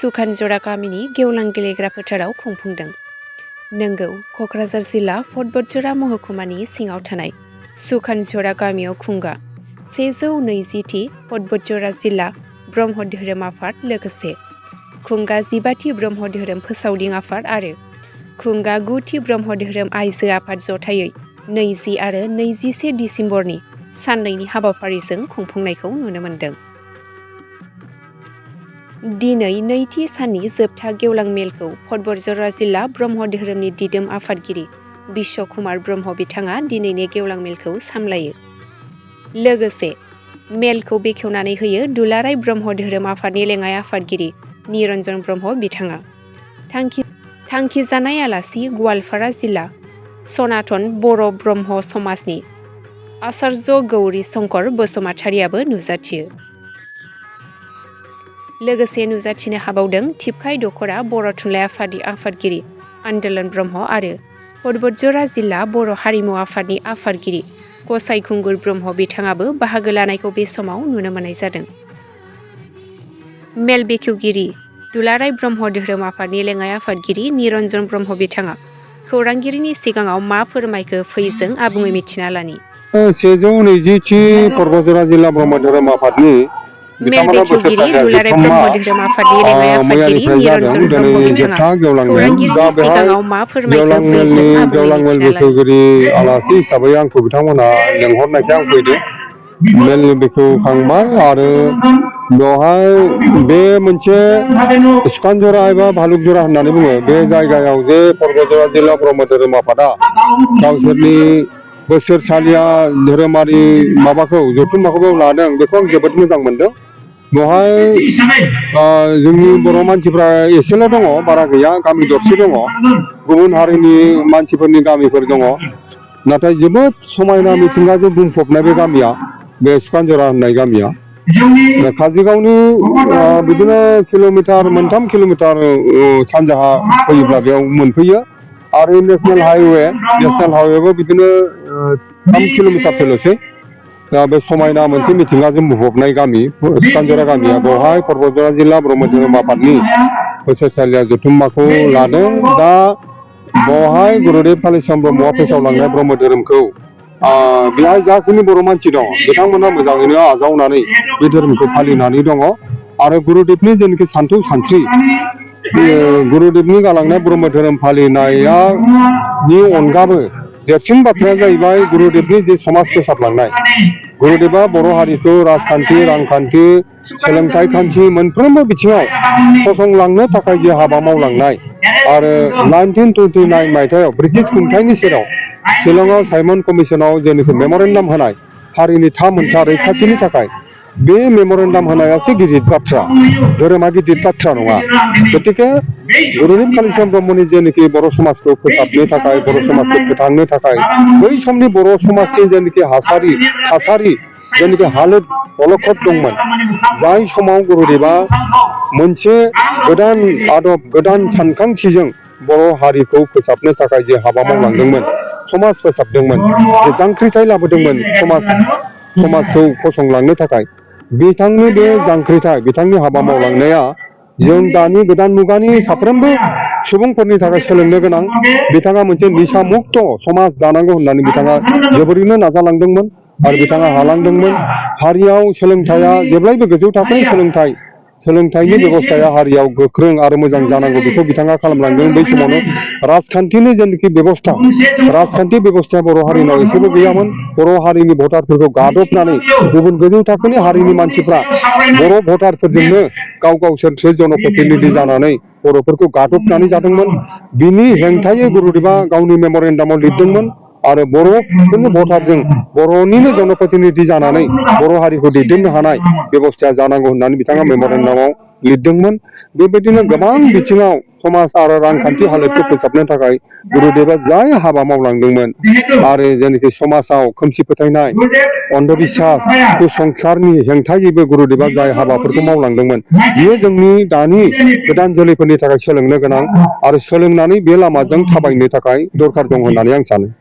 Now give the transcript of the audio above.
सुखानजरा गामिनि गेवलां गेलेग्रा फोथाराव खुंफुंदों। नोंगौ, क'क्राझार जिल्ला फटबटजरा महकुमानि सिङाव थानाय सुखानजरा गामियाव खुंगा 120थि फटबटजरा जिल्ला ब्रह्म धोरोम आफाद लोगोसे खुंगा 15थि ब्रह्म धोरोम फोसावदिं आफाद आरो खुंगा 9थि ब्रह्म धोरोम आइजो आफाद जथायै 20 आरो 21 डिसेम्बरनि साननैनि हाबाफारिजों खुंफुंनायखौ नुनो मोन्दों। दिनै नैथि साननि जोबथा गेवलां मेलखौ फटबटजरा जिल्ला ब्रह्म धोरोमनि दिदोम आफादगिरि बिश्व कुमार ब्रह्म बिथाङा दिनैनि गेवलां मेलखौ सामलायो। लोगोसे मेलखौ बेखेवनानै होयो दुलाराय ब्रह्म धोरोम आफादनि लेङाइ आफादगिरि निरन्जन ब्रह्म बिथाङा। थांखिजानाय आलासि गवालपारा जिल्ला सनातन बर' ब्रह्म समाजनि आचार्य गौरी शंकर बसुमतारियाबो नुजाथियो। लोगोसे नुजाथिनो हाबावदों थिपकाइ दख'रा बर' थुनलाइ आफादनि आफादगिरि आन्दोलन ब्रह्म आरो फटबटजरा जिल्ला बर' हारिमु आफादनि आफादगिरि गसाइ खुंगुर ब्रह्म बिथाङाबो बाहागो लानायखौ बे समाव नुनो मोननाय जादों। मेल बेखेवगिरि दुलाराय ब्रह्म धोरोम आफादनि लेङाइ आफादगिरि निरन्जन ब्रह्म बिथाङा खौरांगिरिनि सिगाङाव मा फोरमायखो फैजों आबुङै मिथिना लानि। 120थि फटबटजरा जिल्ला ब्रह्म धोरोम आफादनि मेल बेखेवगिरि दुलाराय ब्रह्म धोरोम आफादनि लेङाइ आफादगिरि निरन्जन ब्रह्म बिथाङा खौरांगिरिनि सिगाङाव मा फोरमायखो फैजों आबुङै मिथिना लानि। बेखेवगिरि आलासि हिसाबै आंखौ बिथांमोना लेंहरनायखाय आं फैदों। मेल बेखेवखांबाय आरो बेवहाय बे मोनसे सुखानजरा एबा भालुकजरा होननानै बुङो बे जायगायाव जे फटबटजरा जिल्ला ब्रह्म धोरोम आफादा गावसोरनि बोसोरसालिया धोरोमारि माबाखौ जथुम्माखौ लादों बेखौ आं जोबोद मोजां मोनदों। बेवहाय जोंनि बर' मानसिफ्रा एसेल' दङ, बारा गैया, गामि दरसे दङ, गुबुन हारिनि मानसिफोरनि गामिफोर दङ, नाथाय जोबोद समायना मिथिंगाजों बुंफबनाय बे गामिया, बे सुखानजरा होननाय गामिया काजलगावनि बिदिनो किल'मिटार 3 किल'मिटार सानजाहा फैयोब्ला बेयाव मोनफैयो आरो नेसनेल हाइवेबो बिदिनो 3 किल'मिटारसोल'सै। दा बे समायना मोनसे मिथिंगाजों बुंफबनाय गामि सुखानजरा गामिया, बेवहाय फटबटजरा जिल्ला ब्रह्म धोरोम आफादनि बोसोरसालिया जथुम्माखौ लादों। दा बेवहाय गुरुदेव कालिचरण ब्रह्मआ फोसावलांनाय ब्रह्म धोरोमखौ बेहाय जाखिनि बर' मानसि दं बिथांमोना मोजाङैनो आजावनानै बे धोरोमखौ फालिनानै दङ आरो गुरुदेबनि जेनाखि सान्थौ सानस्रि गुरुदेबनि गालांनाय ब्रह्म धोरोम फालिनायनि अनगाबो देरसिन बाथ्राया जाहैबाय गुरुदेबनि जे समाज फोसाबलांनाय। गुरुदेबा बर' हारिखौ राजखान्थि, रांखान्थि, सोलोंथाइ खान्थि मोनफ्रोमबो बिथिङाव फसंलांनो थाखाय जे हाबा मावलांनाय आरो 1929 मायथाइयाव ब्रिटिश खुंथायनि सेराव शिलंआव साइमन कमिसनाव जेनाखि मेम'रेन्डाम होनाय हारिनि थामोनथा रैखाथिनि थाखाय, बे मेम'रेन्डाम होनायासो गिदिर बाथ्रा, धोरोमा गिदिर बाथ्रा नङा। गतिके गुरुदेब कालिचरण ब्रह्मनि जेनाखि बर' समाजखौ फोसाबनो थाखाय, बर' समाजखौ फोथांनो थाखाय बै समनि बर' समाजनि जेनाखि थासारि जेनाखि हालोद अलखद दंमोन, जाय समाव गुरुदेबा मोनसे गोदान आदब, गोदान सानखांथिजों बर' हारिखौ फोसाबनो थाखाय जे हाबा मावलांदोंमोन, समाज फोसाबदोंमोन, जे जांख्रिथाय लाबोदोंमोन समाजखौ फसंलांनो थाखाय, बिथांनि बे जांख्रिथाय, बिथांनि हाबा मावलांनाया जों दानि गोदान मुगानि साफ्रोमबो सुबुंफोरनि थाखाय सोलोंनो गोनां। बिथाङा मोनसे निसा मुक्त समाज दानांगौ होननानै बिथाङा जोबोरैनो नाजालांदोंमोन आरो बिथाङा हालांदोंमोन। हारियाव सोलोंथाइया जेब्लायबो गोजौ थाखोनि सोलोंथाइनि बेबस्थाया हारियाव गोख्रों आरो मोजां जानांगौ, बेखौ बिथाङा खालामलांदों। बै समावनो राजखान्थिनि जेनाखि बेबस्था, राजखान्थि बेबस्थाया बर' हारिनाव एसेबो गैयामोन। बर' हारिनि भटारफोरखौ गादबनानै गुबुन गोजौ थाखोनि हारिनि मानसिफ्रा बर' भटारफोरजोंनो गावसोरसो जनप्रतिनिधि जानानै बर'फोरखौ गादबनानै जादोंमोन। बिनि हेंथायै गुरुदेबा गावनि मेम'रेन्डामाव लिरदोंमोन आरो बर'फोरनि भटारजों बर'निनो जनप्रतिनिधि जानानै बर' हारिखौ दैदेननो हानाय बेबस्थाया जानांगौ होननानै बिथाङा मेम'रेन्डामाव लिरदोंमोन। बेबायदिनो गोबां बिथिङाव समाज आरो रांखान्थि हालोदखौ फोसाबनो थाखाय गुरुदेबा जाय हाबा मावलांदोंमोन आरो जेनाखि समाजाव खोमसि फोथायनाय, अन्धबिश्वास, कुसंस्कारनि हेंथायैबो गुरुदेबा जाय हाबाफोरखौ मावलांदोंमोन, बियो जोंनि दानि गोदान जोलैफोरनि थाखाय सोलोंनो गोनां आरो सोलोंनानै बे लामाजों थाबायनो थाखाय दरखार दं होननानै आं सानो।